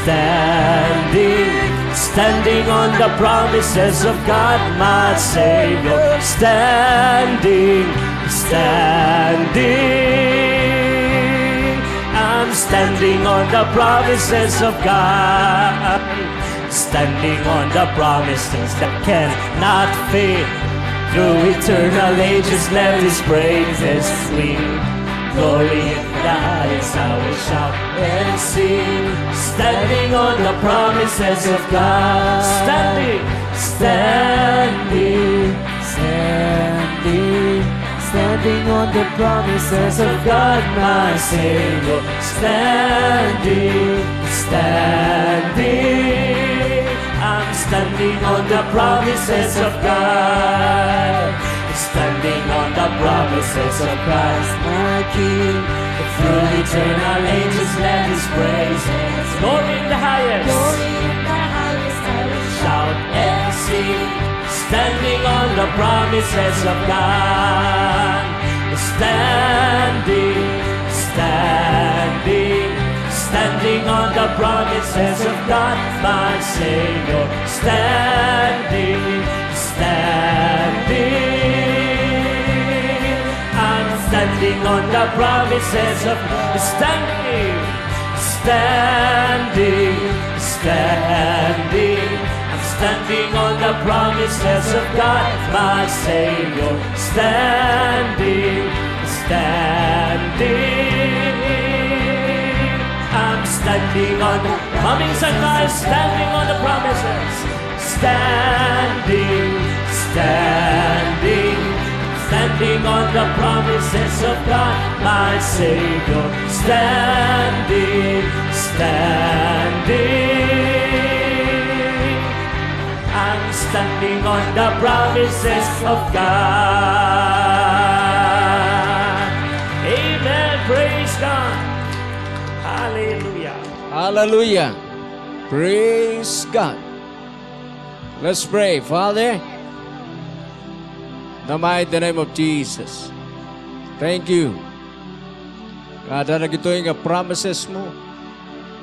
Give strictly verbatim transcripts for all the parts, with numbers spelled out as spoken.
Standing, standing on the promises of God, my Savior. Standing, standing. I'm standing on the promises of God. Standing on the promises that cannot fail. Through eternal ages, let His praises ring. Glory in the highest, I will shout and sing. Standing on the promises of God. Standing, standing, standing, standing on the promises of God, my Savior. Standing, standing, I'm standing on the promises of God. Standing on the promises of Christ, my King. Through eternal ages, let His praises. Glory in the highest. Glory in the highest, I will shout and sing. Standing on the promises of God. Standing, standing, standing on the promises of God, my Savior. Standing, standing, I'm standing on the promises of, standing, standing, standing. I'm standing on the promises of God, my Savior. Standing, standing. I'm standing on, maminsan nga, standing on the promises. Standing, standing, standing on the promises of God, my Savior. Standing, standing, I'm standing on the promises of God. Amen. Praise God. Hallelujah. Hallelujah. Praise God. Let's pray. Father, in the mighty name of Jesus, thank you. Nga adda dagitoy nga promises mo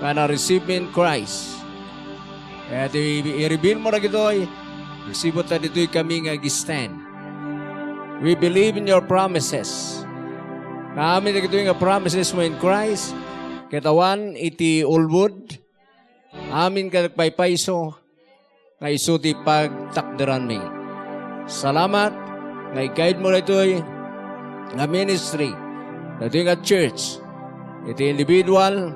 nga na-receive mi in Christ. Kaya ti i-reveal mo dagitoy, resibo ta ditoy kami nga ag-stand. We believe in your promises. Nga amin dagitoy nga promises mo in Christ, ket awan iti ulbod, amin nga nagpaypayso, nga isu ti pagtakderanmi. Salamat nga i-guide mo daytoy nga ministry, daytoy nga church, iti individual,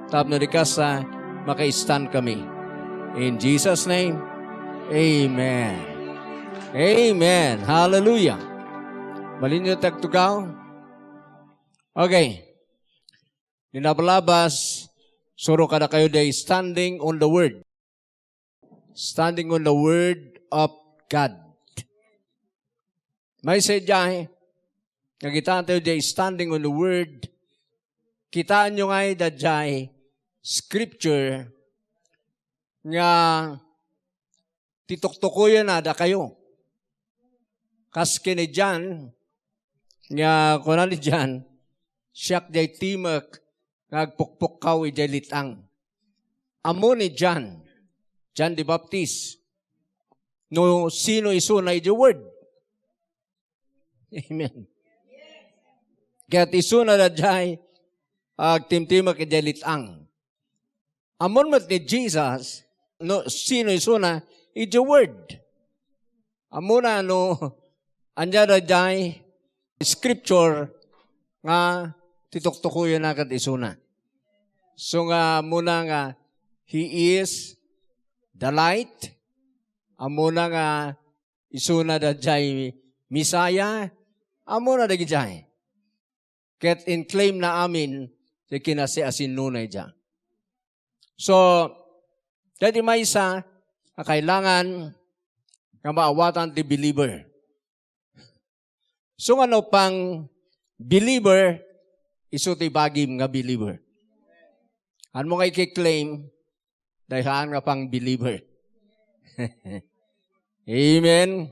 tapno di kasta maka-stand kami. In Jesus' name, amen. Amen. Hallelujah. Malinyo ti agtugaw. Okay. Ni Nabalabas, suro kadakayo day standing on the word. Standing on the word of God. Maysa idiay, nakita tayo di standing on the word. Kitaan nyo nga ida diay scripture nga ti tuktukoyen na dakayo. Kas ken ni John, nga kuna ni John, "Siak diay timek nga agpukpukkaw idiay lit-ang." Ammo ni John, John the Baptist, no sino isuna idiay Word. Amen. Ket isuna daydiay agtimtimek idiay lit-ang. Ammon met ni Jesus no sino isuna idiay Word. Ammona no ania daydiay scripture nga ti tuktukoyenna ket isuna. So nga ammona nga He is the light. Ammona nga isuna daydiay Messiah. Ammona dagijay. Ket in-claim na amin ti kinasiasinnona idiay. So, daydi maysa a kailangan nga maawatan ti believer. So, nga no pang believer, isu ti bagim nga believer. Ammom nga iki-claim, dayhaan nga pang believer. Amen.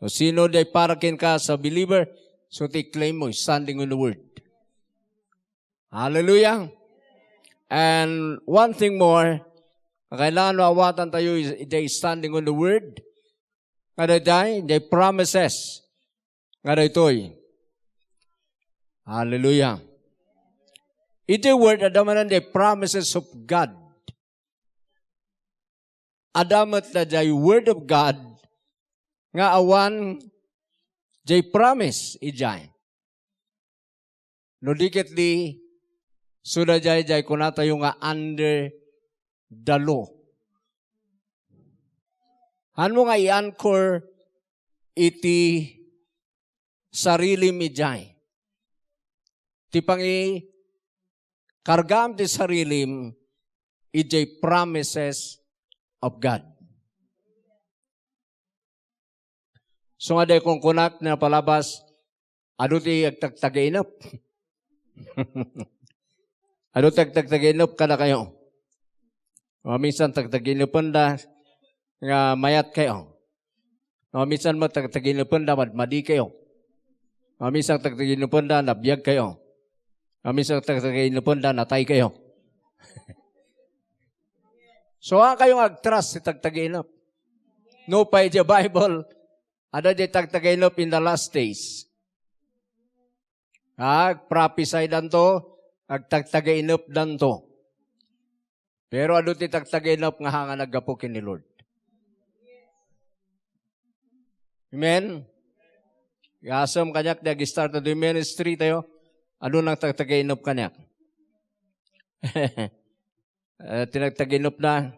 So, sino diay para kenka sa believer? So, ti claim mo, standing on the word. Hallelujah. And one thing more, kailangan maawatan tayo is, is standing on the word. Nga daytoy, the promises. Nga daytoy. Hallelujah. Iti word, adda manen the promises of God. Adda met daydiay word of God nga awan jay promise idiay. No di ket di, so daydiay jay kunatayo nga under the law. Hanmo nga i-anchor iti sarilim idiay. Ti pangikargaam ti sarilim, idiay promises of God. So nga daydiay kunkunak nga palabas, adu ti agtagtagainep. Adu ti agtagtagainep kadakayo. Maminsan tagtagainependa nga mayat kayo. Maminsan mo tagtagainependa madmadi kayo. Maminsan tagtagainependa nabiag kayo. Maminsan tagtagainependa natay kayo. So, a kayo nga agtrust ti tagtagainep. No, pay the Bible, ada di tagtagainep in the last days. Agprophesy danto, agtagtagainepdanto. Pero adu ti tagtagainep nga hangan aggapu ken ni Lord. Amen? Gasem kaniak di ag-start na di ministry tayo, adu nang tagtagainep kaniak. Eh, tinagtagainep na,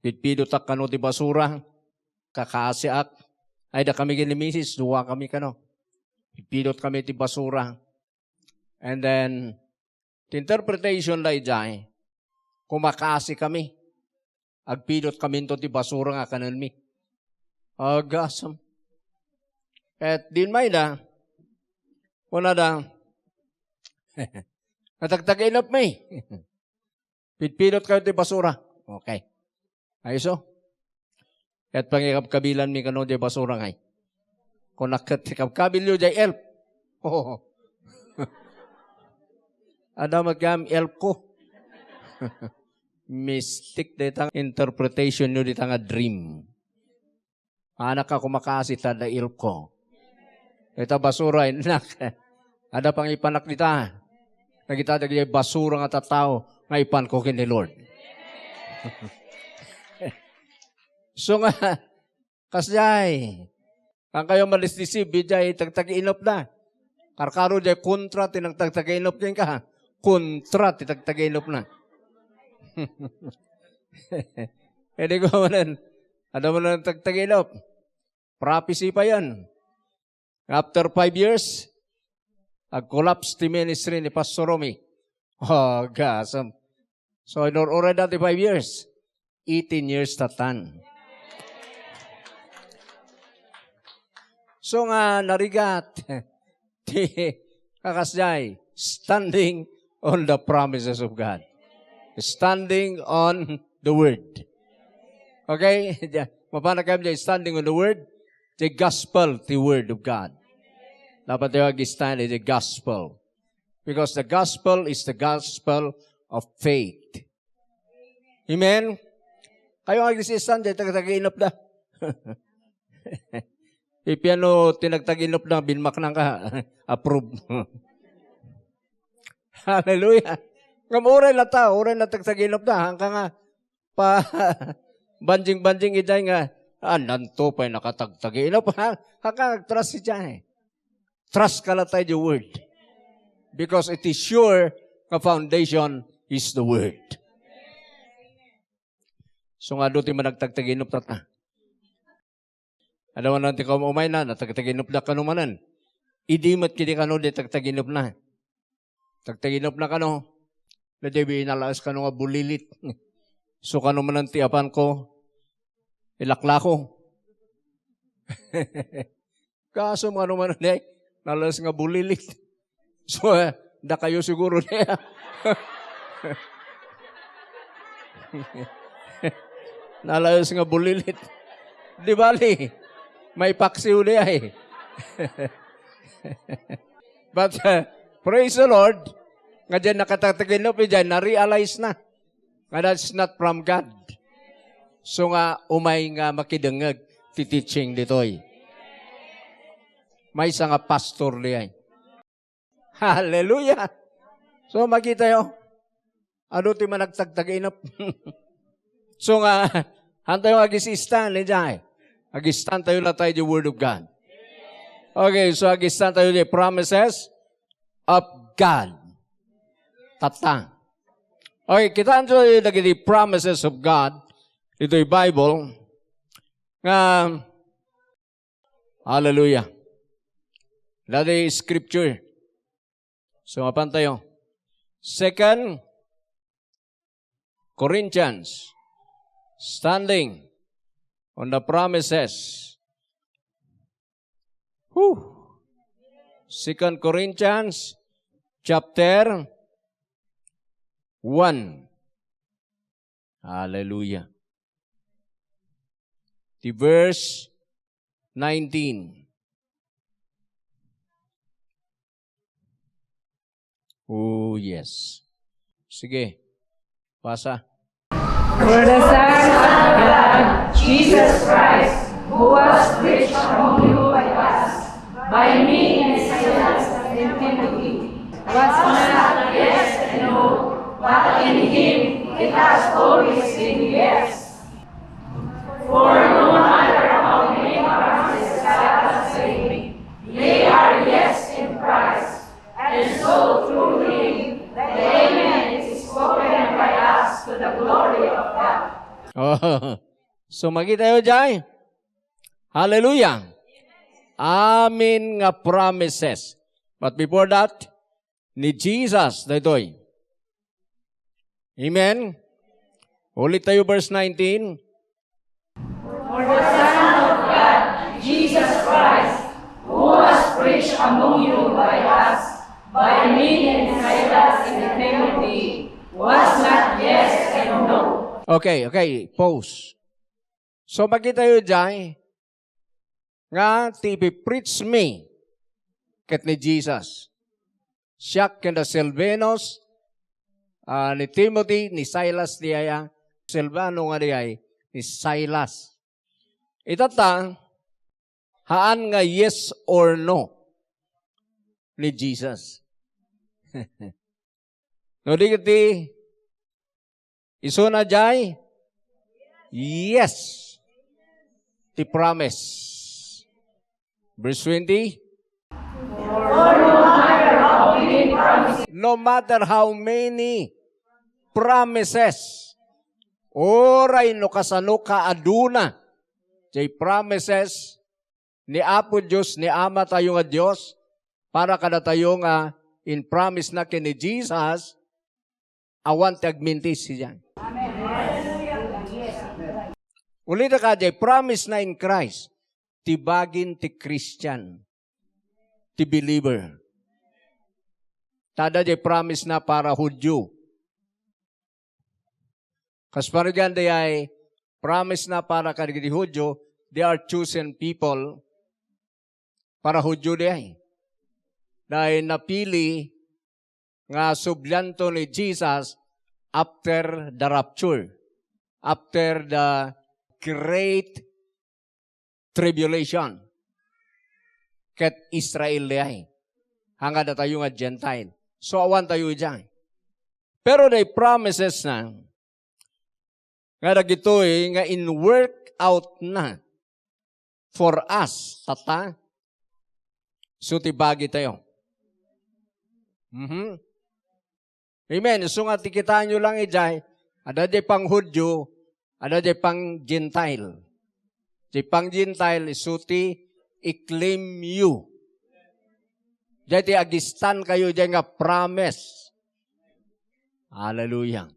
pidpidotak kano ti basura, kakaasiak. Ay, da kami ken ni misis, dua kami kano. Pidpidot kami ti basura. And then, ti interpretation da idiay, kumakaasi kami. Agpidot kaminto ti basura nga kanenmi. Agasem. Ket din mayda, kunada, natagtagainep mi. Pidpidot kayo ti basura. Okay. Ay, so? Ket pangikabkabilan mi kano di basura ngay. Kunak ket ti kabkabil yo jay elf. Ada met gam elf ko. Mistik dayta interpretation yo dita nga dream. Anak ka kumakasi ta da elf ko. Ita basura, innak. Ada pangipanak dita. Nagita dagiti basura nga tattao nga ipan ko ken ni Lord. So nga, kasjay, kan kayo malisdisib, jay tagtagainep da. Karkaro jay kontra ti nagtagtagainep kenka. Kontra ti tagtagainep na. Hindi ko manen, ada mo nang tagtagainep. Prophecy pa yan. After five years, ag-collapse ti ministry ni Pastor Romy. Oh, gasam. So, in order dati five years, eighteen years tatan. So nga, narigat. Ti kakasjay, standing on the promises of God. Standing on the word. Okay? Mapana kayo dyan, standing on the word. The gospel, the word of God. Dapat tayo mag-stand in the gospel. Because the gospel is the gospel of faith. Amen? Kayo nga agsistan, dyan, tagtagainap da. Ipiano tinagtag-inupna, binmaknang ka, approve. Hallelujah. Ngem uray latta, uray natagtag-inupna, hangka nga pa, banjing-banjing iday nga, "Ah, nanto pay nakatagtag-inup," ha? Hangka nga trust idiay. Trust ka latta iti word. Because it is sure nga foundation is the word. So nga, adu ti managtagtag-inup tatta. Adu manen ti kaum-umayna, natagtag-inupda kano manen. Idi met kidi kano di tagtag-inupna. Tagtag-inupna kano, na di binalaes kano nga bulilit. So kano manen ti apan ko, ilaklako. Kaso kano manen di, nalaes nga bulilit. So, eh, dakayo siguro niya. Nalayas nga bulilit. Di bali, may paksiw niya eh. But, uh, praise the Lord. Nga diay nakatagtagin, no, diay na-realize na nga that's not from God. So nga, umay nga makidengngeg ti teaching ditoy. Maysa nga pastor diay. Hallelujah! So, makitayo. Adu ti managtagtag-inep. So nga, hantayo nga ag-stand, idiay. Ag-stand tayo la tayo the Word of God. Okay, so ag-stand tayo the promises of God. Tatta. Okay, kitaan tayo dagiti promises of God ditoy Bible nga, hallelujah. Dati scripture. So, mapan tayo. Second Corinthians, standing on the promises. Whew. Second Corinthians chapter one. Hallelujah. The verse nineteen. Oh, yes. Sige. Pasa. For the Son of God, Jesus Christ, who was preached among you by us, by me and Silas and Timothy, was not yes and no, but in him it has always been yes. For no matter how many promises God has made, they are yes in Christ. And so through him, the amen is spoken by us to the glory of God. Oh. So, makitayo diay. Hallelujah. Amen nga promises. But before that, ni Jesus daytoy. Amen? Ulit tayo, verse nineteen. For the Son of God, Jesus Christ, who was preached among you by us, by me and Silas and Timothy, was not yes and no. Okay, okay, pause. So, makitayo diay nga ti ipipreach mi ket ni Jesus. Siak ken da Silvanus, ah, ni Timothy, ni Silas diay, ah, Silvano nga diay, ni Silas. Itatta, haan nga yes or no ni Jesus. No di ket isuna diay, yes, ti promise. Verse twenty. No matter how many promises, uray no kasano kaaduna, diay promises ni Apo Dios, ni Ama tayo nga Dios, para kadatayo nga in-promise na ken ni Jesus, awan ti agmintis idiay. Ulitek, diay promise na in Christ, ti bagin ti Christian, ti believer. Ta adda diay promise na para Judio. Kas parigan diay promise na para kadagiti Judio, they are chosen people. Para Judio diay. Diay napili nga sublianto ni Jesus after the rapture, after the great tribulation. Ket Israel diay. Haan nga datayo nga Gentile. So, awan tayo idiay. Pero diay promises na, nga dagitoy nga in-work out na for us, tatta, isu ti bagi tayo. Mhm. Amen. Isu nga ti kitaenyo lang idiay, adda diay pang-Judio, adda diay pang-Gentile. Diay pang-Gentile, isu ti i-claim you. Diay ti ag-stand kayo diay nga promise. Hallelujah.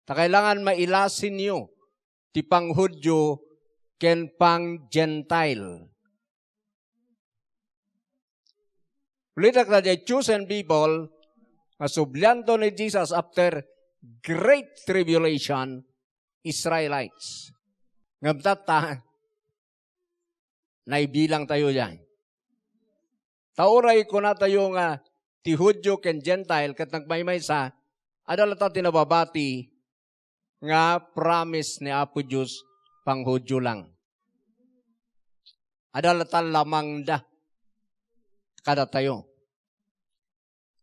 Ta kailangan mailasinyo ti pang-Judio ken pang-Gentile. Ulitek, diay chosen people nga sublianto ni Jesus after great tribulation, Israelites. Ngem tatta, naibilang tayo diay. Ta uray kunatayo nga ti Judio ken Gentile ket nagmaymaysa, adda latta ti nababati nga promise ni Apo Dios pang-Judio lang. Adda latta lamangda kadatayo.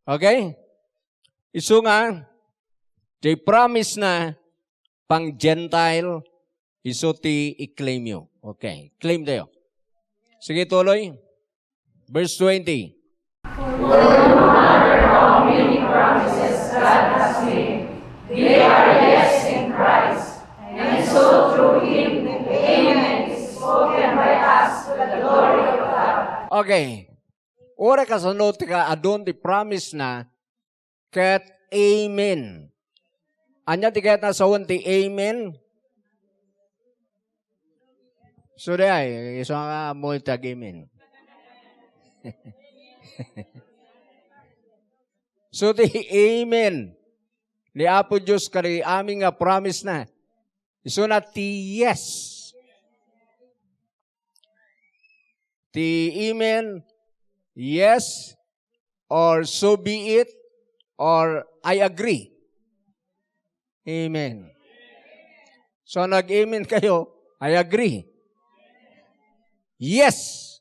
Okay? Isu nga, ti promise na pang-Gentile, isu ti i-claim yo. Okay, claim tayo. Sige, tuloy. Verse twenty. They are yes in Christ, and so through him the amen is spoken by us to the glory of God. Okay. Uray kasano ti kaadun ti promise na, ket amen. Ania ti kayatna sawen ti amen? So, di ay, isu nga ammo ti ag-amen. So, ti amen ni Apo Dios kadi amin nga promise na. Isuna ti yes. Ti amen, yes, or so be it, or I agree. Amen. So, nag-amen kayo, I agree. Yes.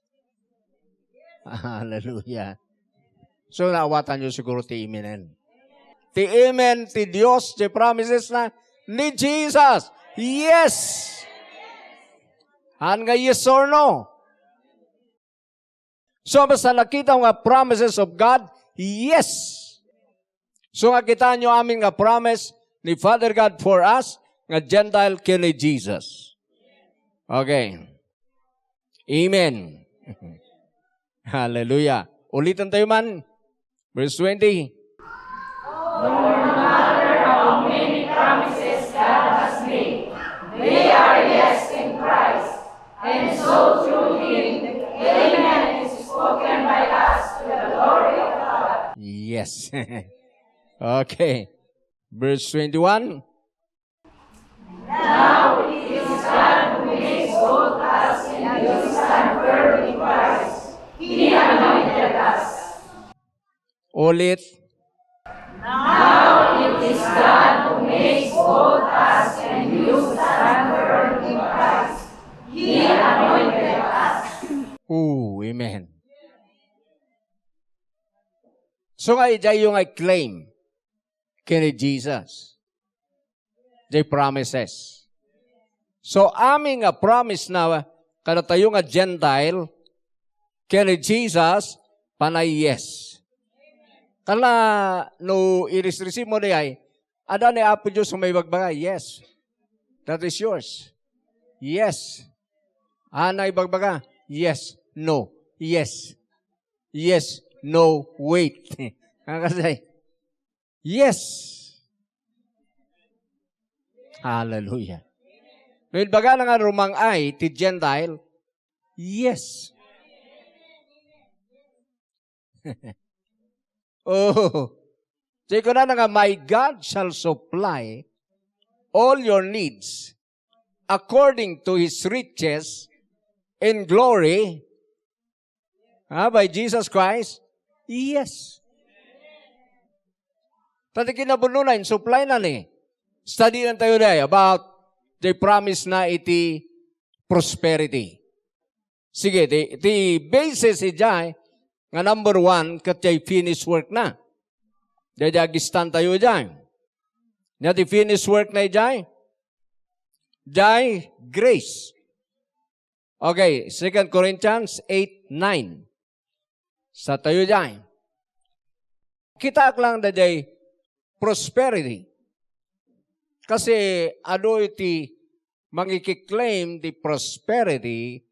Hallelujah. So, naawatan nyo siguro ti amen. Ti amen ti Dios, ti promises na ni Jesus. Yes. Han nga yes or no? So, basta nakita mo nga promises of God, yes. So, nga kita nyo amin nga promise ni Father God for us, nga Gentile ken ni Jesus. Okay. Amen. Hallelujah. Ulitan tayo man. Verse twenty. No matter how many promises God has made, they are yes in Christ. And so through him, the amen is spoken by us to the glory of God. Yes. Okay. Verse twenty-one. Now it is God who makes both us and you stand firm in Christ. He anointed us. Ulit. Now it is God who makes both us and you stand firm in Christ. He anointed us. Oh, amen. So nga, idiay yung I claim ken ni Jesus. Jay promises. So, amin nga promise na kadatayo nga Gentile, ken ni Jesus, panay yes. Kala no i-receive mo diay, ada ni Apo Dios nga maibagbaga, "Yes. That is yours. Yes." Ana ibagbaga, "Yes. No. Yes. Yes. No. Wait." Ano kasi? Yes. Hallelujah. No, ibaga na nga rumang-ay ti Gentile, yes. Oh. Say ko na nga, "My God shall supply all your needs according to his riches in glory." Ah, by Jesus Christ? Yes. Tadi kinabuno na, in-supply na ni. Study lang tayo na about the promise na iti prosperity. Sige, ti, ti basis ijay nga number one, ket jay finished work na. Jay, jay agistan tayo jay. Na ti finished work na ijay? Jay grace. Okay, Second Corinthians eight nine. Sa tayo diay. Kitaak lang daydiay prosperity. Kasi adu iti mangikiklaim ti prosperity,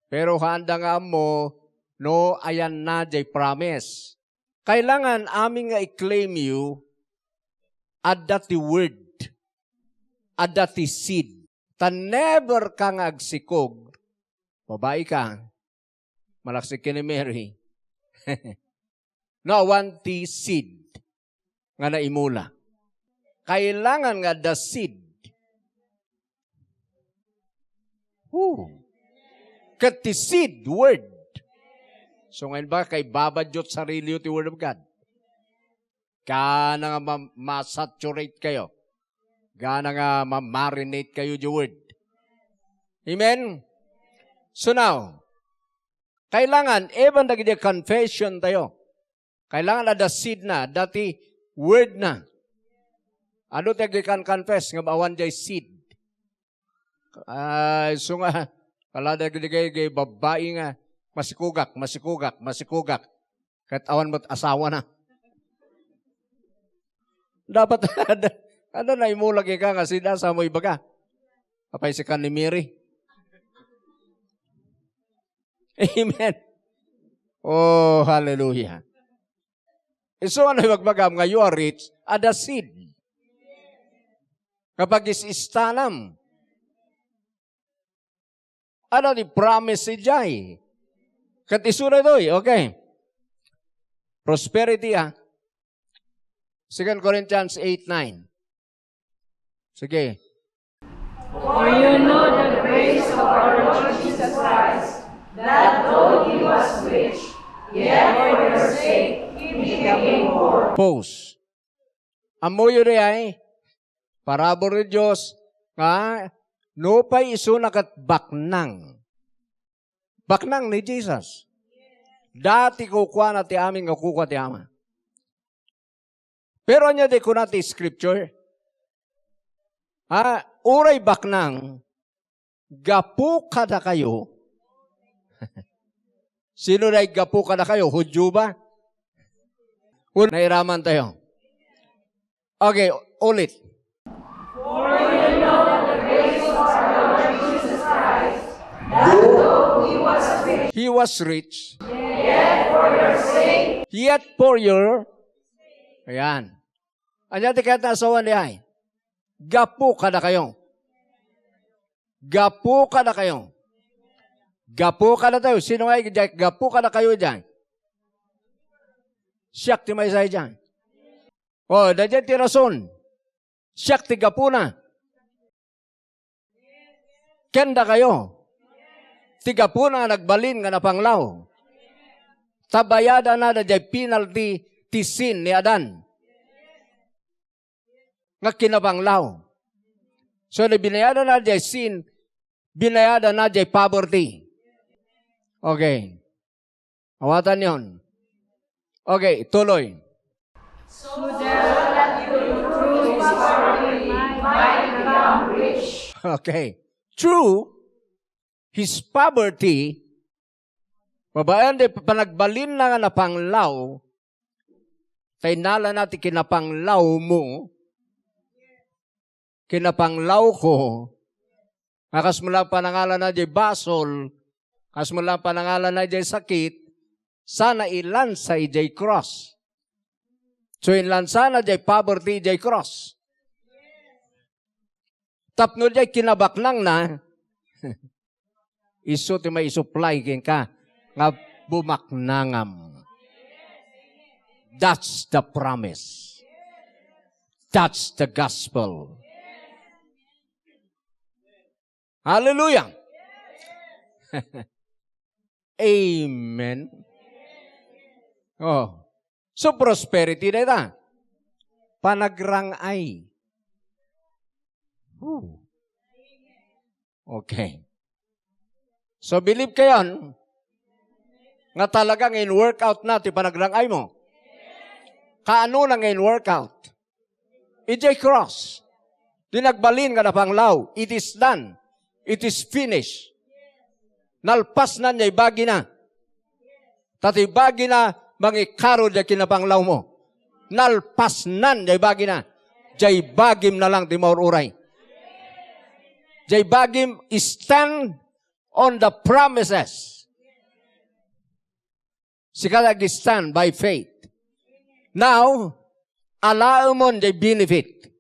pero haanda nga ammo no ayanna jay promise. Kailangan amin nga i-claim yo, adda ti word, adda ti seed. Ta never ka nga agsikog, babai ka, malaksik ken ni Mary. No, awan ti seed nga naimula. Kailangan nga adda seed. Woo. Ket ti seed, word. So, ngayon ba, kay babadyo sarili ti Word of God? Gana nga ma-, ma-saturate kayo. Gana nga ma-marinate kayo di word. Amen? So now, kailangan, even dagiti confession tayo, kailangan adda seed na, adda ti word na. Adu ti agikan-confess nga awan jay seed? Ay, isu nga, kala dagiti gay, gay babbai nga, masikugak, masikugak, masikugak. Ket awan met asawa na. Dapat, ada, ada na imulak ika nga sida sa mo ibaga. Apay si kan ni Mary. Amen. Oh, hallelujah. Isu ano ibagbagam nga you are rich, ada seed. Kapag is-istanam, ada ti promise idiay. Ket isu daytoy, okay. Prosperity, ah. Second Corinthians eight nine. Sige. For you know the grace of our Lord Jesus Christ, that though he was rich, yet for your sake he became poor. Pause. Ammoyo diay, parabur ni Dios, nga nupay isuna ket baknang. Baknang ni Jesus. Dati kukuana ti amin nga kukua ti Ama. Pero ania ti kuna ti scripture? Ha, uray baknang, gapu kadakayo. Sino na gapu kadakayo? Hudio ba? Un-, nairaman tayo. Okay, ulit. For you know that the grace of our Lord Jesus Christ, that though he was rich, He was rich. Yet for your sake. Yet for your, ayan. Ania ti kayat nga asawan diay? Gapu kadakayo. Gapu kadakayo. Gapu kadatayo. Sino nga idiay gapu kadakayo idiay? Siak ti maysa idiay. Oh, daydiay ti rason. Siak ti gapuna. Ken dakayo, ti gapuna nga nagbalin nga napanglaw. Ta bayadana daydiay penalty ti sin ni Adan. Nga kinapanglaw. So, no binayadana daydiay sin, binayadana daydiay poverty. Okay. Awatanyon. Okay, tuloy. So that you through his poverty might become rich. Okay. Through his poverty, babaen ti panagbalinna nga napanglaw, ta innalana ti kinapanglawmo, kinapanglawko, nga kas met la panangalana diay basol, kas met la panangalana diay sakit, sana ilansa idiay cross. So, inlansana diay poverty idiay cross. Tapno diay kinabaknangna, isu ti maisupply kenka nga bumaknangam. That's the promise. That's the gospel. Hallelujah. Amen. Oh. So, prosperity dayta. Panagrang-ay. Whew. Okay. So, believe kayon nga talaga nga in-workout na ti panagrang-aymo. Kaano na nga in-workout? Idiay cross. Di nagbalin nga napanglaw. It is done. It is finished. Nalpasnan diay bagina. Ta ti bagina mangikaro diay kinapanglawmo. Nalpasnan diay bagina. Diay bagim na lang ti maur-uray. Diay bagim stand on the promises. Sika ag-stand by faith. Now, alaemon diay benefit.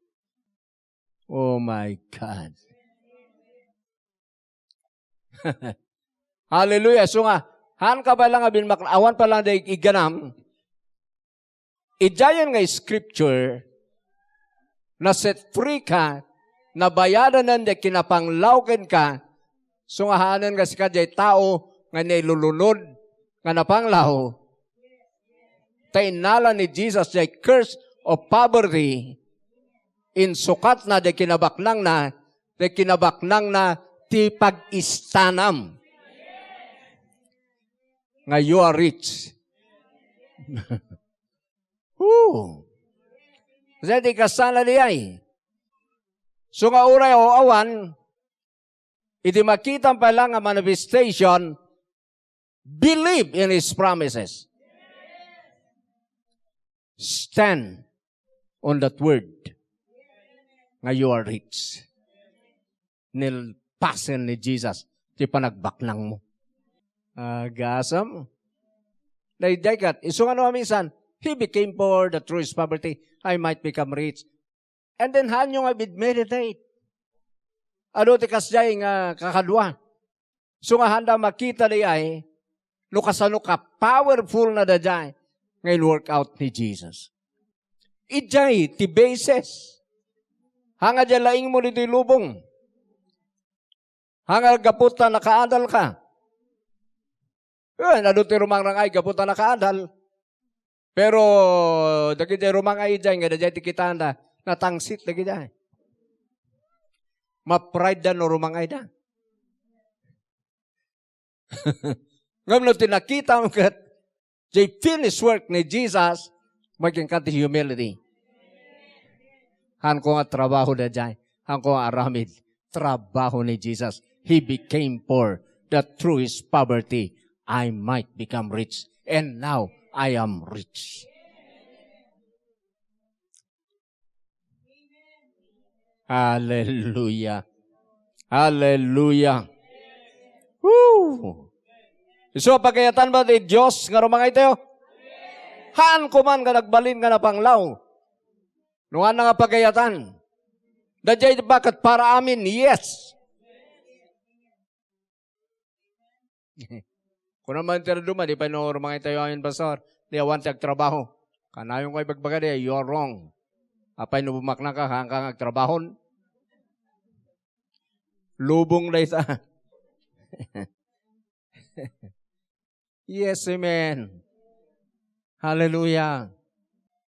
Oh my God. Hallelujah. So nga, haan ka pay lang nga binmak-, awan pay lang diay igganam. Idiayen nga scripture, na-set free ka, nabayadanen diay kinapanglaw kenka, so nga haanen nga sika diay tao nga nailulunod nga napanglaw. Ta innala ni Jesus diay curse of poverty, insukatna, di kinabaknangna, di kinabaknangna ti pag-istanam nga you are rich. Woo! Sa di kasana di ay. So nga uray o awan, idi makita pa lang nga manifestation, believe in His promises. Stand on that word nga you are rich. Nilpasen ni Jesus ti panagbaknang mo. Agasam. Daydiay kat, isu nga no minsan, "He became poor, the true is poverty, I might become rich." And then, haanyo nga bid meditate. Adu ti kasdiay nga kakadua. So nga handa makita di ay, no kasano ka powerful na daydiay nga in-work out ni Jesus. Idiay ti basis. Hanga diay laing mo ditoy lubong. Hanga gapu ta nakaadal ka. Eh, adu ti rumangrang-ay gapu ta nakaadal. Pero, dagiti rumangrang-ay idiay, nga daydiay ti kitaenda, natangsit dagiti ay. Ma-pride da no rumangrang-ay da. Ngem no ti nakita mo ket, jay finished work ni Jesus, makin ka ti humility. Hanko nga trabaho daydiay. Hanko nga aramid. Trabaho ni Jesus. He became poor, that through his poverty, I might become rich. And now, I am rich. Hallelujah. Hallelujah. Woo! Isu a pagayatan ba ti Dios nga rumangrang-ay tayo? Haan ko man nga nagbalin nga napanglaw. No haan nga pagayatan. Daydiay ba ket para amin? Yes. Kuna man ti dadduma, di pay no rumangrang-ay tayo amin, Pastor. Di awan ti agtrabaho. Kanayon ko ibagbaga di, you are wrong. Apay no bumaknang ka, haan ka nga agtrabahon? Lubong dayta. Yes, amen. Hallelujah.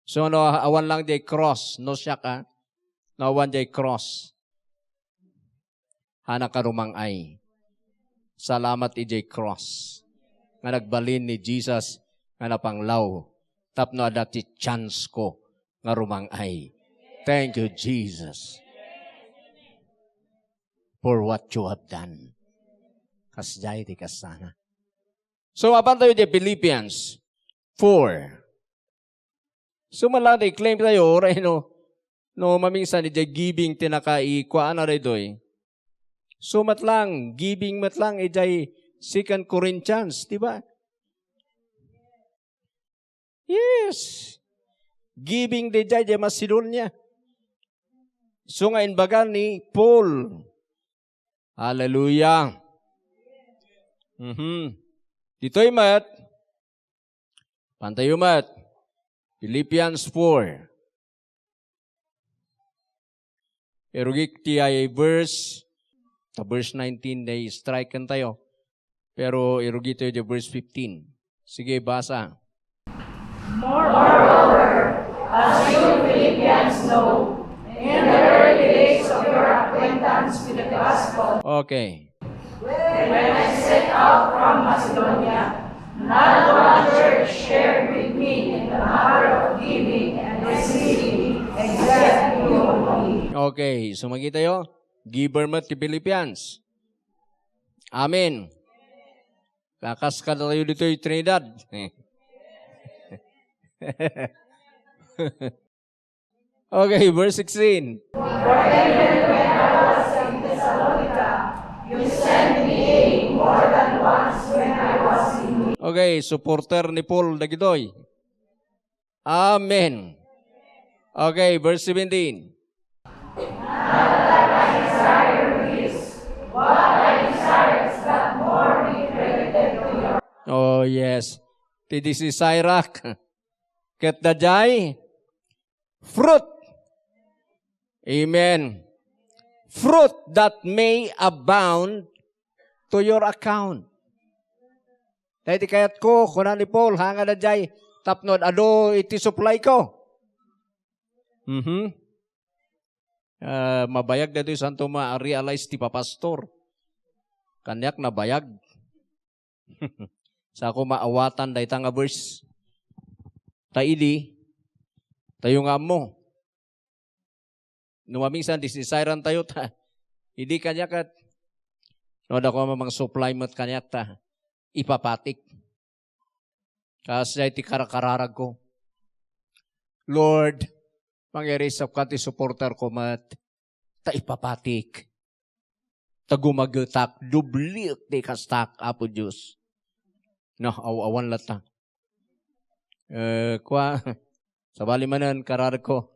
So, no, awan lang jay cross, no siak, ah. No, awan jay cross. Haanka rumangrang-ay. Salamat ijay cross. Nga nagbalin ni Jesus nga napanglaw. Tapno adda ti chance ko nga rumangrang-ay. Thank you, Jesus, for what you have done. Kasdiay ti kasana. So, mapan tayo di Philippians four. So, mala, i-claim tayo, uray no, no, mamingsan, ijay giving ti nakaikuana daytoy. So, met lang, giving met lang, ijay Second Corinthians, di ba? Yes. Giving daydiay, di Macedonia. So nga imbaga ni Paul. Hallelujah. Mhm. Ditoy met, pantayo met, Philippians four. Irugik ti ay verse, ta verse nineteen, di strike tayo. Pero irugi tayo di verse fifteen. Sige, basa. Moreover, as you Philippians know, in the early days of your acquaintance with the gospel, Okay. When I set out from Macedonia, not one church shared with me in the matter of giving and receiving except you only. Okay, so makita yo, giver met ti Philippians. Amen. Kakaskada tayo ditoy Trinidad. Okay, verse sixteen. For even when I was in Thessalonica, you sent me aid more than once when I was in need. Okay, supporter ni Paul dagitoy. Amen. Okay, verse seventeen. Not that I desire this, what I desire is that more be credited to your Oh, yes. Ti desire ket daydiay fruit. Amen. Fruit that may abound to your account. Daydi kayatko, kuna ni Paul, haan nga daydiay tapno ad-adu iti supply ko. Mhm. Ah, mabayag daytoy santo ma-realize ti papastor. Kaniak nabayag. Sa ko maawatan dayta nga verse. Ta idi, tayo nga ammo. No maminsan, disdesiran tayo ta. Idi kaniak ket, no, adda ko mang supply met kaniak ta. Ipapatik. Kasdiay ti karakararagko. Lord, mangirisapka ti supporter ko met. Ta ipapatik. Ta gumagetak, dubliek ti kastak, Apo Dios. No, aw-, awan latta. Eh, kua, sabali manen, kararagko.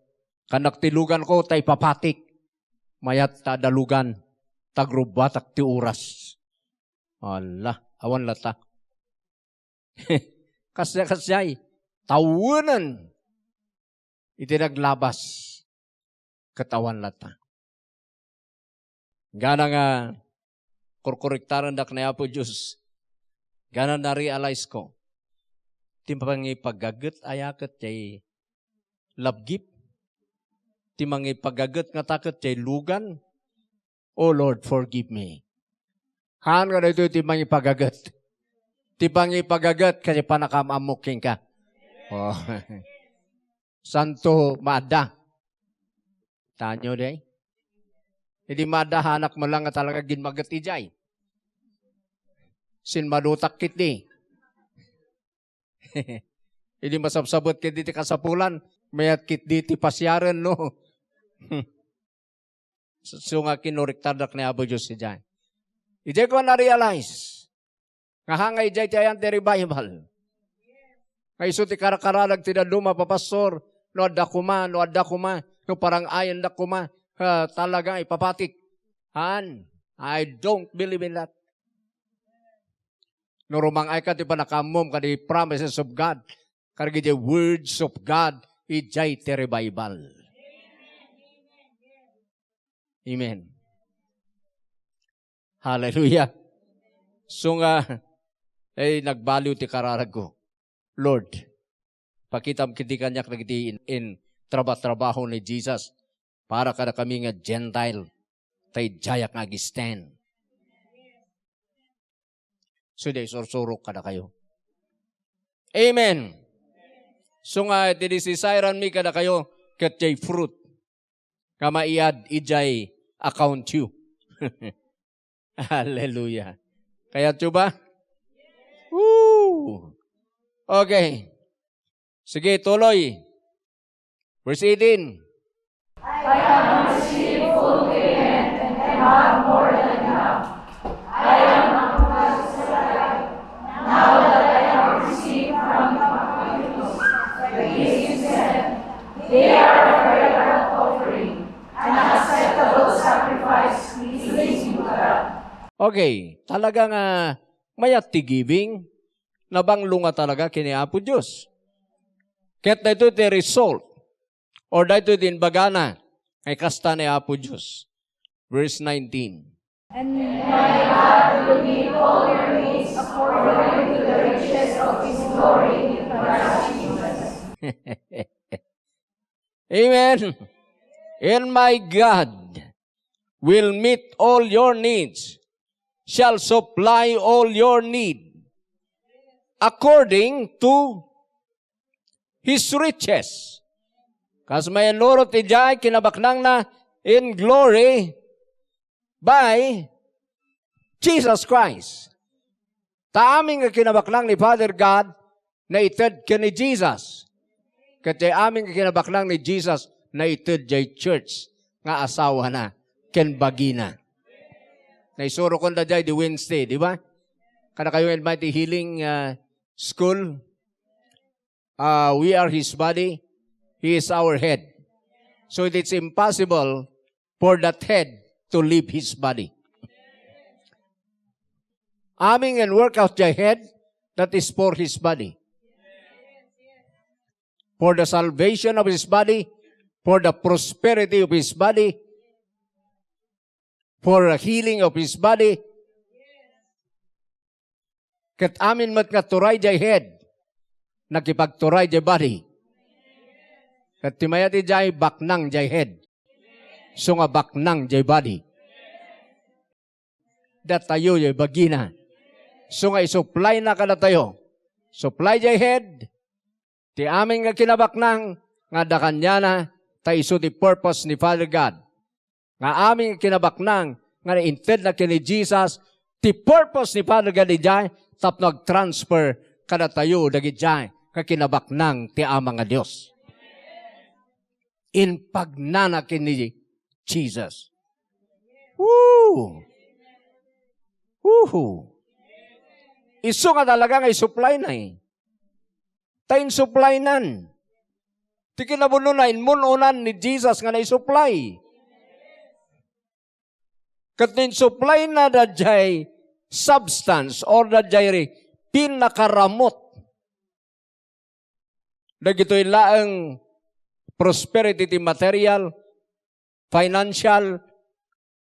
Kanak ti luganko, ta ipapatik. Mayat ta adda lugan, ta agrubbatak ti oras. Ala, awan latta. Kasya-kasyay, tawenen iti naglabas ket awan latta. Gana nga kurkuriktarendak ni Apo Dios, gana na-realize ko, ti mangipagaget aya ket jay love gift? Ti mangipagaget ngata ket jay lugan? Oh Lord, forgive me. Haan nga daytoy ti mangipagaget. Ti mangipagaget ket ti pannakaam-ammok kenka. Oh. Santo maadda. Tanyo di? Idi maadda, haanak met lang nga talaga ginmaget idiay. Sinmadutak ketdi. Idi masabsabet ketdi ti kasapulan, mayat ketdi ti pasiaren, no? Isu nga kinuriktardak ni Apo Dios idiay. Idiay ko na-realize nga haan nga idiay ti ayan ti revival. Nga isu ti karkararag ti dadduma, papastor, no adda koma, no adda koma, no parang-ayandak koma, ah, talaga ipapatik. Haan, I don't believe in that. No rumang-ayka ti pannakaammom kadagiti promises of God, kadagiti words of God, idiay ti revival. Amen. Hallelujah. Isu nga, ay, nagbaliw ti kararagko. Lord, pakitam ketdi kaniak dagiti in, in traba-trabaho ni Jesus para kadakami nga Gentile, ta idiayak nga ag-stand. So, di, sursurok kadakayo. Amen. Isu nga, iti disdesiranmi kadakayo, ket jay fruit nga maiad idiay account yu. Hallelujah. Kayatyo ba? Woo! Okay. Sige, tuloy. Verse eighteen. I have received full payment and have more than enough. I am now that I have received from Epaphroditus the gifts you sent. They are a fragrant offering, an acceptable sacrifice pleasing to God. Okay, talaga nga mayat ti giving, nabanglonga talaga ken ni Apo Dios. Ket daytoy ti result, or daytoy ti imbagana, nga ikasta ni Apo Dios. Verse nineteen. And my God will meet all your needs according to the riches of his glory in Christ Jesus. Amen. And my God will meet all your needs, shall supply all your need according to his riches. Kas mayanurot idiay kinabaknangna in glory by Jesus Christ. Ta amin nga kinabaknang ni Father God, naited ken ni Jesus. Ket jay amin nga kinabaknang ni Jesus, naited jay church nga asawana ken bagina. Naisurokon da jay di Wednesday, di ba? Kada kayo invite healing, ah, school. Uh, we are His body. He is our head. So it is impossible for that head to leave his body. Amin nga work out jay head, that is for his body. For the salvation of his body, for the prosperity of his body, for the healing of his body. Ket amin met nga turay jay head, nakipagturay jay body. Ket ti mayat idiay, baknang jay head. Isu nga baknang jay body. Datayo jay bagina. Isu nga isupply na kadatayo. Supply jay head. Ti amin nga kinabaknang nga adda kaniana, ta isu ti purpose ni Father God. Nga amin nga kinabaknang nga inted na ken ni Jesus, ti purpose ni Father God idiay tapno agtransfer kadatayo dagidiay nga kinabaknang ti Ama nga Dios. Inpagnana ken ni Jesus. Woo! Woohoo! Isu nga talaga nga isupply na eh. Ta insupplynan. Ti kinabunona, inmun-onan ni Jesus nga naisupply. Ket no insupply na daydiay substance or daydiay pinakaramut dagitoy laeng prosperity ti material, financial,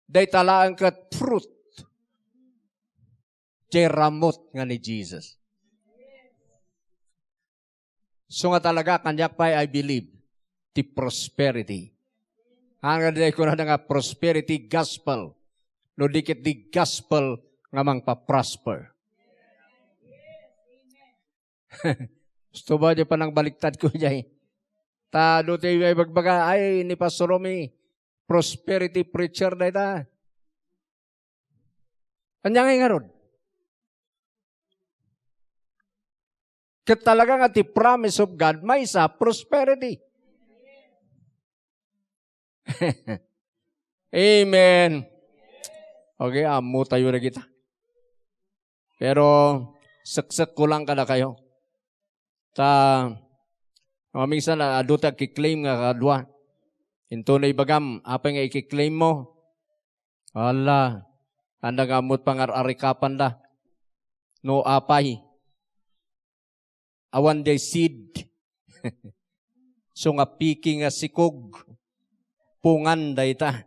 dayta laeng ket fruit. Jay ramut nga ni Jesus. So nga talaga, kaniak pay, I believe, ti prosperity. Ang nga di kunada nga prosperity gospel. No di ket di gospel nga mangpa-prosper. Gusto ba di panangbaliktad ko jay? Ta do ti ibagbaga, ay, ni Pastor Romy, prosperity preacher dayta. Anya nga ngarud? Ket talaga nga ti promise of God, maysa, prosperity. Amen. Okay, ammo tayo na kita. Pero, seksek ko lang kadakayo. Ta, maminsan, adu ti agki-claim nga kadua. Intono ibagam, apay nga iki-claim mo? Ala, anda nga ammot pangar-arikapan da. No apay. Awan jay seed. So nga piki nga sikog. Pungan dayta.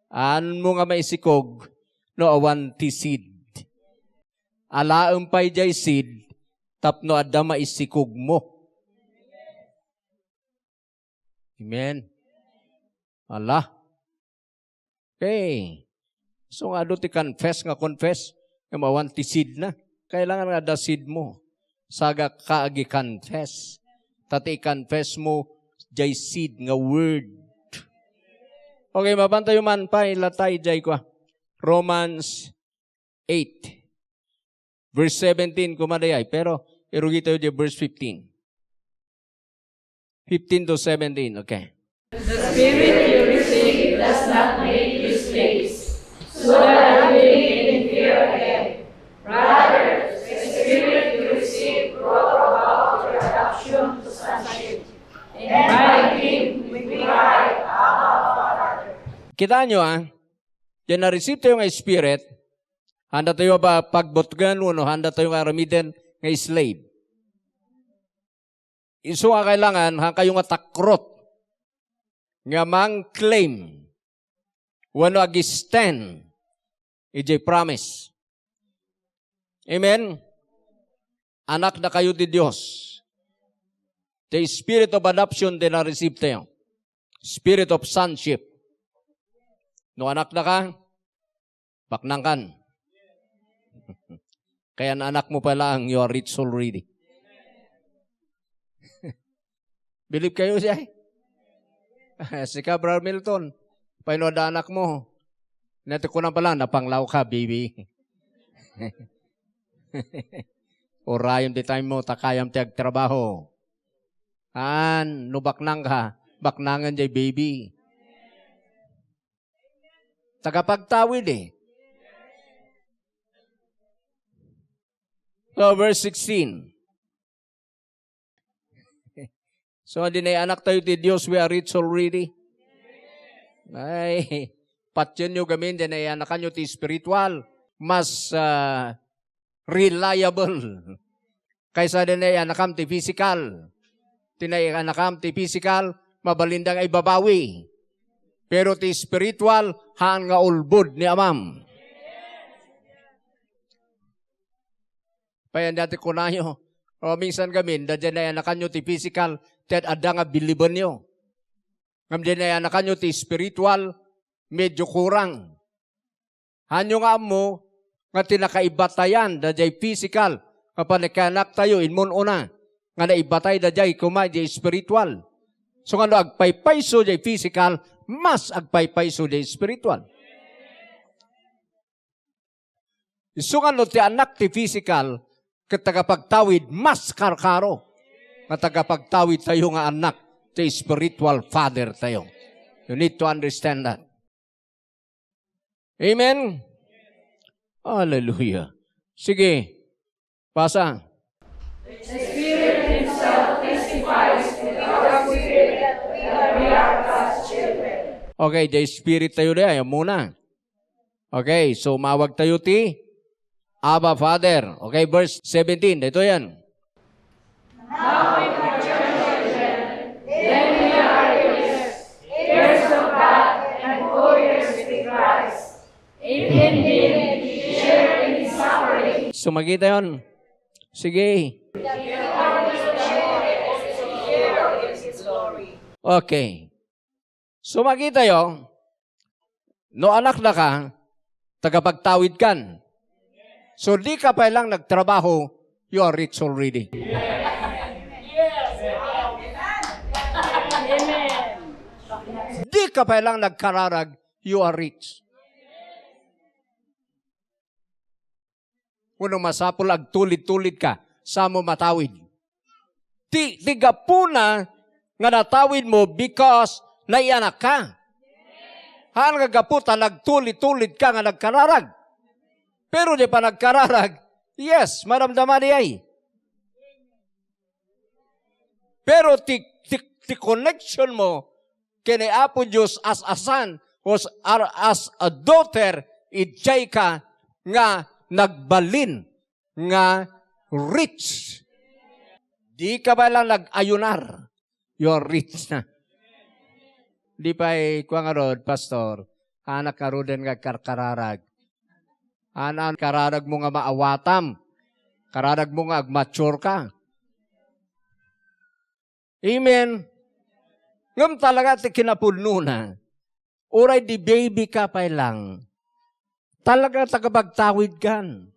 Anmo nga maisikog no awan ti seed. Alaem pay jay seed tapno adda maisikog mo. Amen. Ala. Okay. So nga adu ti confess nga confess, nga awan ti seed na. Kailangan nga adda seed mo. Sagak ka agi confess. Ta ti i-confess mo, jay seed nga word. Okay, mapan tayo man pay, latay jay kwa. Romans eight. Verse seventeen, kumadayay. Pero, irugi tayo di verse fifteen. Fifteen to seventeen, okay. The Spirit you received does not make you slaves, so that you live in fear again. Rather, the Spirit you received brought about your adoption to sonship. And by Him we cry, "Abba, Father." Kita nyo, ah, diay na-receive tayo nga Spirit, handa tayo ba pagbutngen wenno handa tayo nga aramiden nga slave? Isu nga kailangan, hankayo nga takrot nga mang-claim wenno ag-stand idiay promise. Amen? Anak dakayo ti Dios. The spirit of adoption ti na-receive tayo. Spirit of sonship. No anak daka, baknangkan. Kay an-anak mo pa laeng, you are rich already. Believe kayo siya eh. Sika, Brother Milton, pay no adda anak mo. Nati ko na pala, napanglaw ka, baby. Urayon ti time mo, ta kayam ti agtrabaho. An, no baknang ka, baknangen jay baby. Tagapagtawid eh. So, verse sixteen. So, diay na-anak tayo ti Dios, we are rich already. Ay, patien nyo gamin, diay na-anakan nyo ti spiritual. Mas, ah, reliable. Kaysa diay na-anakam ti physical. Ti na-anakam ti physical, mabalinda nga ibabawi. Pero ti spiritual, haan nga ulbod ni Amam. Payan dati kunayo, O, minsan gamin, daydiay naanakanyo ti physical, ti ad-adda nga bilibenyo. Ngem daydiay naanakanyo ti spiritual, medyo kurang. Hanyo nga ammo nga ti nakaibatayan daydiay physical nga panagkaanaktayo inmun-una, nga naibatay daydiay koma idiay spiritual. So, nga no agpaypayso diay physical, mas agpaypayso diay spiritual. Isu nga no ti anak ti physical, ket tagapagtawid, mas karkaro nga tagapagtawid tayo nga anak ti spiritual father tayo. You need to understand that. Amen? Hallelujah. Sige, pasa. The Spirit Himself testifies with our spirit that we are God's children. Okay, the Spirit tayo diay, muna. Okay, so mawag tayo ti Abba, Father. Okay, verse seventeen, ito yan. Now, my dear children, then we are heirs, heirs of God, and co-heirs with Christ, if indeed we share in His suffering. So, makita yon. Sige. Okay. So, makita yo, no anak na ka, tagapagtawid kan. So, di ka pa lang nagtrabaho, you are rich already. Di ka pa lang nagkararag, you are rich. Wenno masapul agtulid-tulid ka, sa mo matawid. Ti, ti gapuna nga natawid mo because naianak ka. Haan nga gapu ta nagtulid-tulid ka nga nagkararag. Pero di pa nagkararag, yes, maramdama diay. Pero ti, ti, ti connection mo ken ni Apo Dios as a son, or as, as a daughter, idiay ka nga nagbalin nga rich. Di ka pa lang nag-ayunar, you are rich na. Di pay, kua ngarud, Pastor, anak ngaruden nga agkarkararag. Anak kararag mo nga maawatam. Kararag mo nga agmature ka. Amen. Ngem talaga ti kinapudnona, uray di baby ka pay lang, talaga tagapagtawid kan.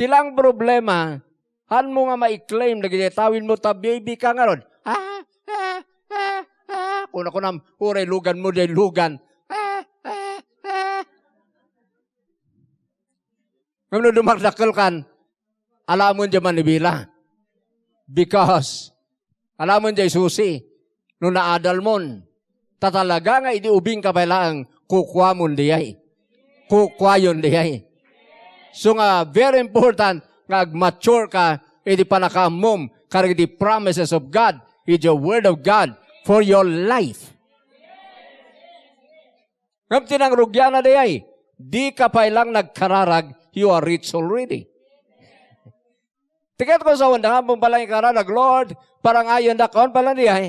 Ti lang problema, haan mo nga ma-claim dagiti tawid mo ta baby ka ngarud. Ah, ah, ah, ah. Kuna-kunam, uray lugan mo, diay lugan. Ah, ah, ah. Ngem no dumakdakkel kan, alamon diay manibila. Because, alamon diay susi, no naadalmon, ta talaga nga idi ubing ka pay laeng, kukuamon diay. Kukuayon diay. So nga, very important nga agmature ka iti pannakaammom kadagiti promises of God, iti Word of God for your life. Ngem ti nangrugianna diay, di ka pay lang nagkararag, you are rich already. Ti ket ko sa unda, ammom pay lang ikararag, "Lord, parangayendak," awan pay lang diay.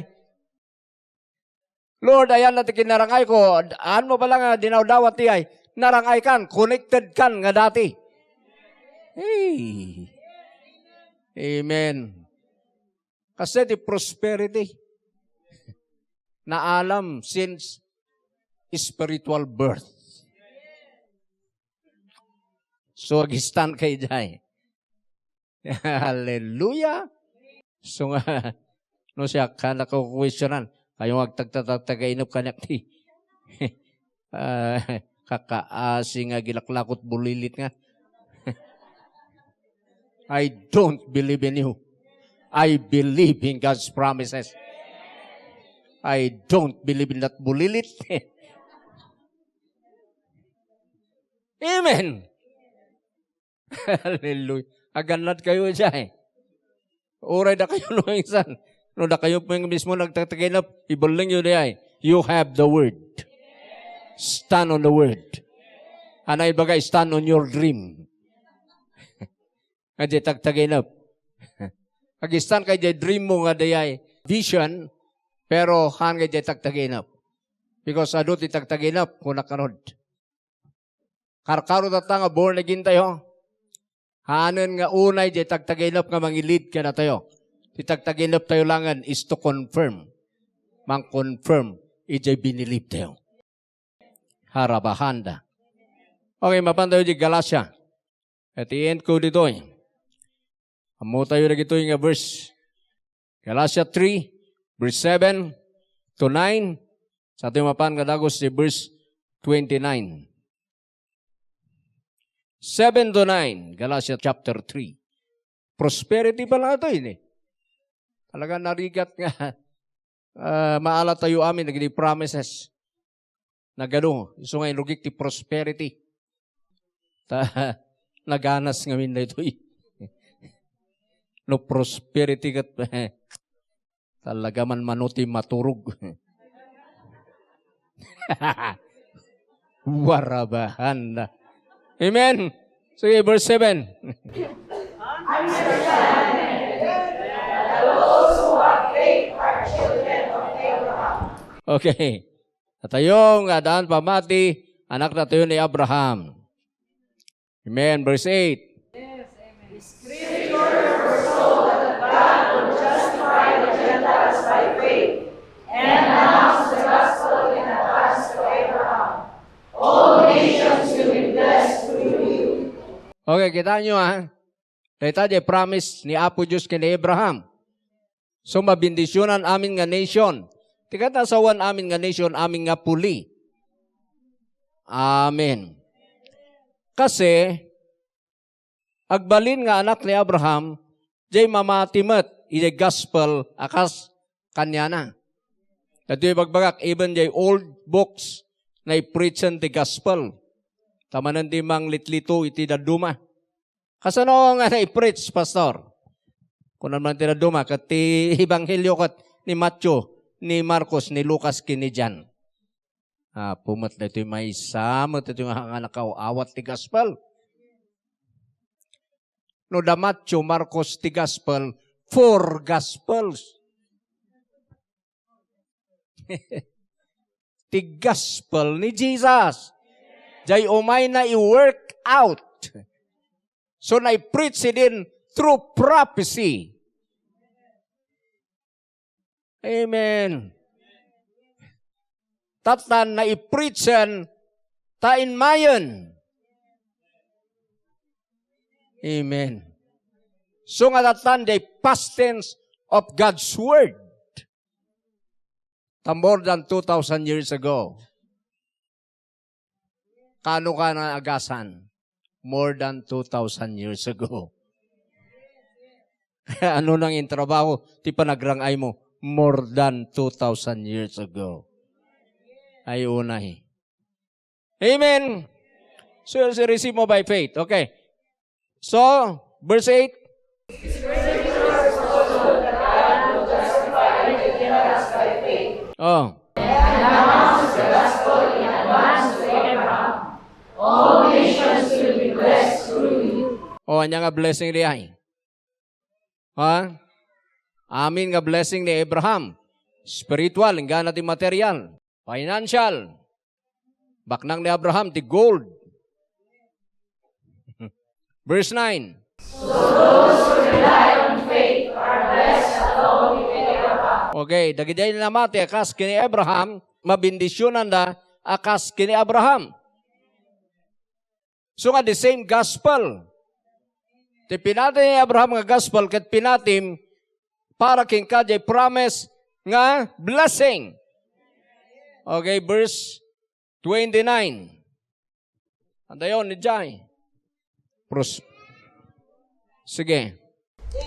"Lord, ayanna ti kinarangayko," haan mo pay lang nga dinawdawat diay. Narangay kan, connected kan nga dati. Hey. Amen. Kasi ti prosperity, naalam since spiritual birth. So, agistan kay jay. Hallelujah! So nga, no siya, ka nakukwestiyonan, kayo nga agtagtatagtagainup kaniak ti, ah, kakaasi nga gilaklakot bulilit nga. I don't believe in you. I believe in God's promises. I don't believe in that bulilit. Amen. Hallelujah. Agannad kayo diay. Uray dakayo no insan. No dakayo pay mismo nagtagtagainup, ibellengyo diay. You have the word. Stand on the word. Ania ibaga, stand on your dream. Nga diay tagtagainup. Agistan kay diay dream mo nga diay vision, pero haan nga diay tagtagainup. Because adu ti tagtagainup, kunak ngarud. Karkaro tatta nga born again tayo. Haanen nga unay diay tagtagilep nga mangilid kadatayo. Ti tagtagilep tayo laengen is to confirm. Mang-confirm idiay binilib tayo. Harabahanda. Okay, mapan tayo di Galacia. At i-end ko ditoy. Ammo tayo dagitoy nga verse. Galacia three, verse seven to nine. Sa tayo mapan nga dagus di verse twenty-nine. Seven to nine, Galatia chapter three. Prosperity pala ito, ini. Talaga narigat nga, ah, maala tayo amin, naging promises. Nagano, isu nga inrugik ti prosperity. Ta, naganas ngamin daytoy. No prosperity ket, talaga man mano ti maturog. Warabahan na. Amen. Sige, verse seven. Okay. Atayo nga addaan pammati, anaknatayo ni Abraham. Amen. Verse eight. Okay, kita nyo, ha? Dayta di promise ni Apo Dios ken ni Abraham. So, mabendisionan amin nga nation. Ti katasawan amin nga nation, amin nga puli. Amen. Kasi, agbalin nga anak ni Abraham, jay mamati met iti gospel a kas kaniana. Datoy bagbagak, even jay old books, naipreachen ti gospel. Ta manen ti manglitlito iti dadduma. Kasano nga naipreach, Pastor? Kunan man ti dadduma, ket ti ebanghelio ket ni Mateo, ni Marcos, ni Lucas, ken ni John. Apo met daytoy maysa, met daytoy nga, nga nakaaw-awat ti gospel. No da Mateo, Marcos ti gospel, four gospels. Ti gospel ni Jesus. Jay umayna i-work out. So, nai-preach idin through prophecy. Amen. Tattan naipreachen ta inmayen. Amen. So nga tattan, the past tense of God's word. Ta more than two thousand years ago. Kano ka naagasan? More than two thousand years ago. Ano nang intrabaho ti panagrang-ay mo? More than two thousand years ago. Ay, unay. Amen. So, receive mo by faith. Okay. So, verse eight. Oh. Oh, anya nga blessing di ay? Ha? Amin nga blessing ni Abraham. Spiritual, inggana ti material. Financial. Baknang ni Abraham, ti gold. Verse nine. Okay, dagidiay namati a kas ken ni Abraham, mabendisionanda a kas ken ni Abraham. So nga, the same gospel. Ti pinatim ni Abraham nga gospel ket pinatim para kenka jay promise nga blessing. Okay, verse twenty-nine. Antayon, ni Jai. Pros-, sige.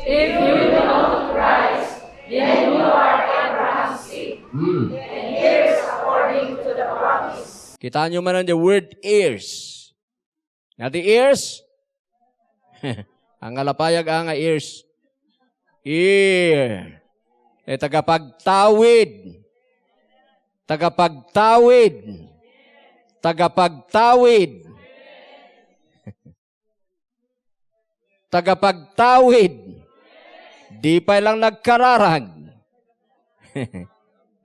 If you belong to Christ, then you are Abraham's seed, hmm, and heirs according to the promise. Kita nyo man ang the word heirs. Nga ti heirs? Ang alapayag a nga heirs. Heir. Eh, tagapagtawid. Tagapagtawid. Tagapagtawid. Tagapagtawid. Di pay lang nagkararag.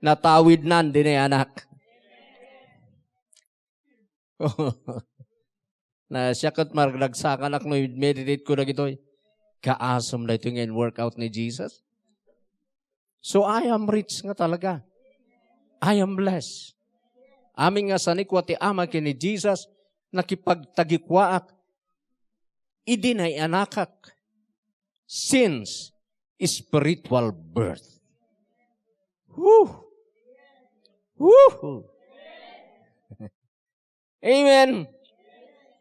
Natawid nan, di na anak. Na siak ket maragsakan ak no i-meditate ko dagitoy. Kaasam daytoy nga in-workout ni Jesus. So, I am rich nga talaga. I am blessed. Amin nga sanikua ti Ama ken ni Jesus, nakipagtagikuaak idi nayanakak. Since spiritual birth. Woo! Woo! Amen.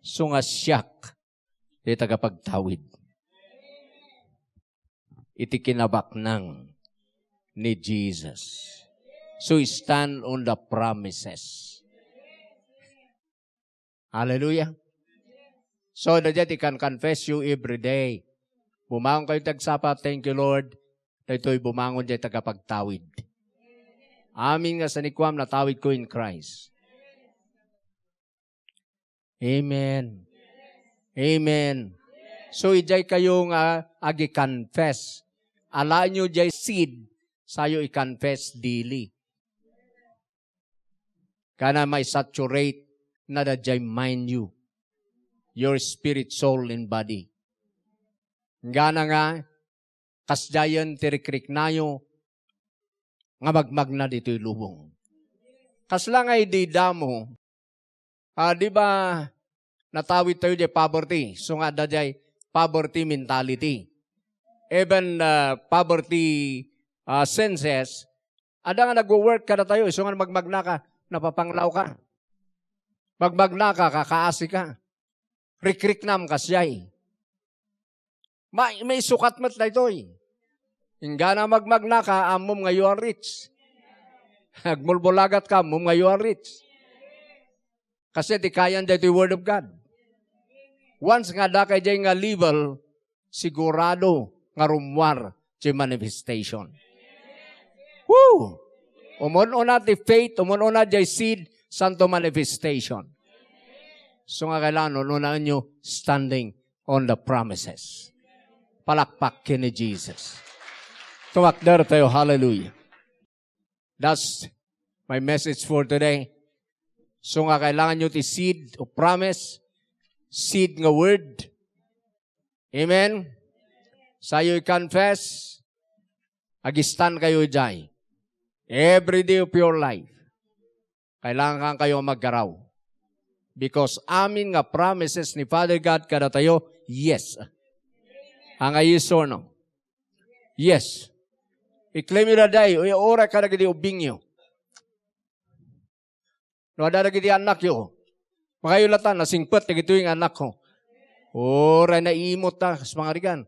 So nga siak, ti tagapagtawid. Iti kinabaknang ni Jesus. So stand on the promises. Hallelujah. So, daydiay ti can confess you every day. Bumangon kayo tagsapa, "Thank you, Lord." Daytoy bumangon jay tagapagtawid. Amin nga sanikuam, natawid ko in Christ. Amen. Amen. So, ijay kayo nga agi-confess. Alaenyo jay seed, sayo i-confess daily. Kana mai-saturate na dayjay mind you, your spirit, soul, and body. Gana nga, kasdiayen ti rikriknayo nga magmagna ditoy lubong. Kasla nga idi damo, ah, di ba, natawid tayo jay poverty. So nga, adda jay poverty mentality. Even, ah, poverty, ah, senses, adda nga nagwo-work kadatayo. So nga, magmagna ka, napapanglaw ka. Magmagna ka, kakaasi ka. Rikriknam ka siya eh. Ma-, maisukat met daytoy. Inggana magmagna ka, ammom nga you are rich. Agmulbulagat ka, ammom nga you are rich. Kasi ti kayan daytoy Word of God. Once nga adda ka jay nga level, sigurado nga rummuar ti manifestation. Woo! Umun-una ti faith, umun-una jay seed, santo manifestation. So nga kailangan, ununaenyo standing on the promises. Palakpak ken ni Jesus. Tumakder tayo. Hallelujah. That's my message for today. So nga kailangan nyo ti seed o promise, seed nga word. Amen? Sayo i-confess, agistan kayo jay. Every day of your life. Kailangan kayo maggaraw. Because amin nga promises ni Father God kadatayo, yes. Anga yes or no? Yes. I-claim yo daydiay, uray kadagiti ubbingyo. No, adda dagiti annakyo. Makayo latan, nasingpet dagitoy nga annakko. Uray naimot ta, kas pangarigan.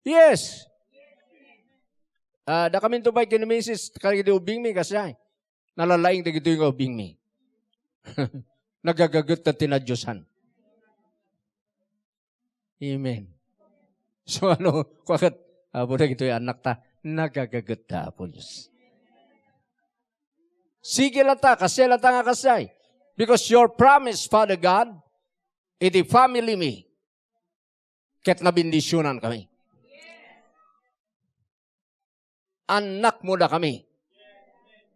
Yes. Ah, da kaminto pay ken ni Misis, kadagiti ubbingmi, kasdiay. Nalalaing dagitoy nga ubbingmi. Nagagaget ta ti nadiosan. Amen. So ano, kuaket, Apo, dagitoy annak ta, nagagaget ta, Apo Dios. Sige lata, kasdiay lata nga kasdiay. Because your promise, Father God, iti family mi, ket nabendisionan kami. Annakmo da kami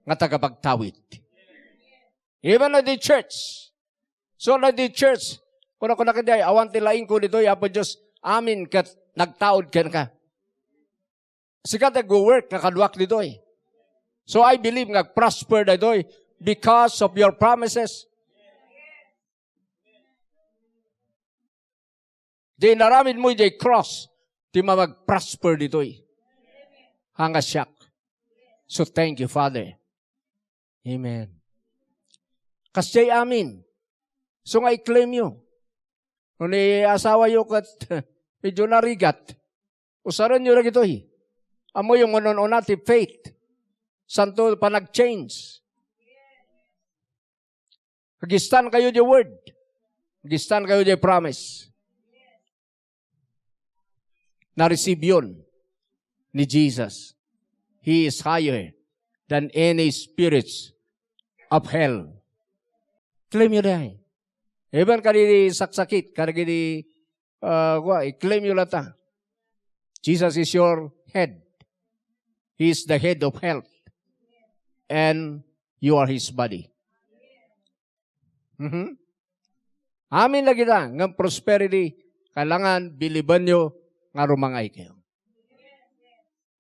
nga tagapagtawid. Even at the church. So, at the church, kuna-kuna kadi, awan ti laingko ditoy, Apo Dios, amin ket nagtaud kenka. Sika ti agwo-work nga kaduak ditoy. So, I believe nga prosper daytoy because of your promises. Di inaramidmo idiay cross, ti mamagprosper ditoy. Haan nga siak. So thank you, Father. Amen. Kasdiay amin. So nga i-claim yo. No ni asawa yo ket medyo narigat, usaren yo dagitoy. Ammo yung unun-una ti faith. Santo panag-change. Agistan kayo di word. Agistan kayo di promise. Na-receive yun ni Jesus. He is higher than any spirits of hell. Claim yun eh. Even kadidi saksakit, kadidi, uh, i-claim yun lata. Jesus is your head. He is the head of health. And you are His body. Mhm. Amin dagita, ngem prosperity, kailangan bilibenyo nga rumangay kayo.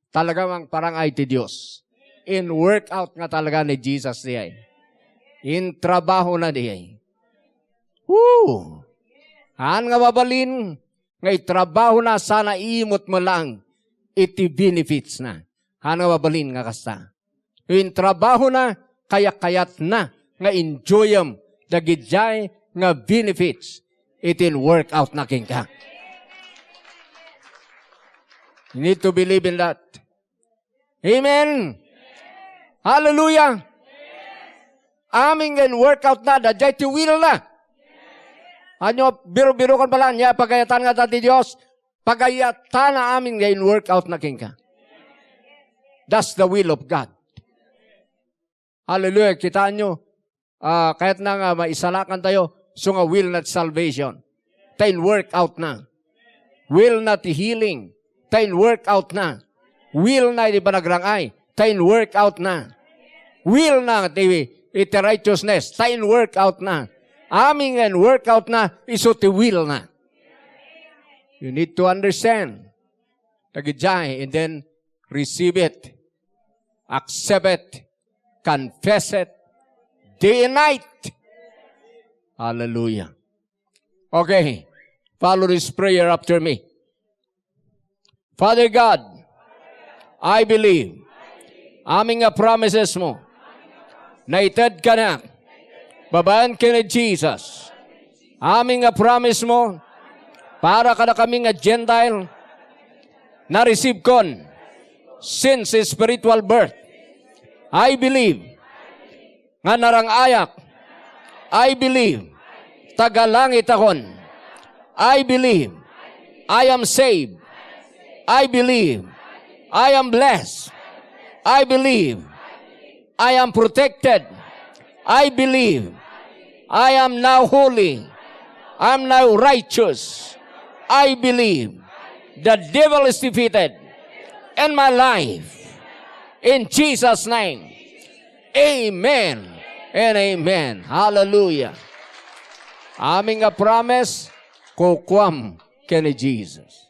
Talaga mangparangay ti Dios. In workout nga talaga ni Jesus diay. In trabaho na diay. Woo! Haan nga mabalin nga itrabaho na sana imot mo lang iti benefits na. Haan nga mabalin nga kasta. Intrabaho na, kayat-kayat na nga enjoyem dagidiay nga benefits iti in-workout na kenka. You need to believe in that. Amen. Hallelujah. Amin nga in-workout na, daydiay ti will na. Ania, biro-birokon pala, ania pagayatan nga dati Dios, pagayatan na amin nga in-workout na kenka. That's the will of God. Hallelujah. Kitaan nyo, ah, kayat na nga maisalakan tayo, so nga will na ti salvation. Ta in-workout na. Will na ti healing. Ta in-workout na. Will na ti panagrangay. Ta in-workout na. Will na ti, iti righteousness. Ta in-workout na. Amin nga in-workout na, isu ti will na. You need to understand. Dagiti, and then receive it, accept it, confess it, day and night. Hallelujah. Okay, follow this prayer after me. Father God, I believe. Amin nga promises mo. Naited ka na. Babaen ken ni Jesus. Amin nga promise mo para kadakami nga Gentile, na-receive kon since spiritual birth. I believe nga narangayak. I believe taga langit akon. I believe I am saved. I believe I am blessed. I believe I am protected. I believe I am now holy. I am now righteous. I believe the devil is defeated in my life. In Jesus' name, amen and amen. Hallelujah. Amin nga promise, kukuam ken ni Jesus.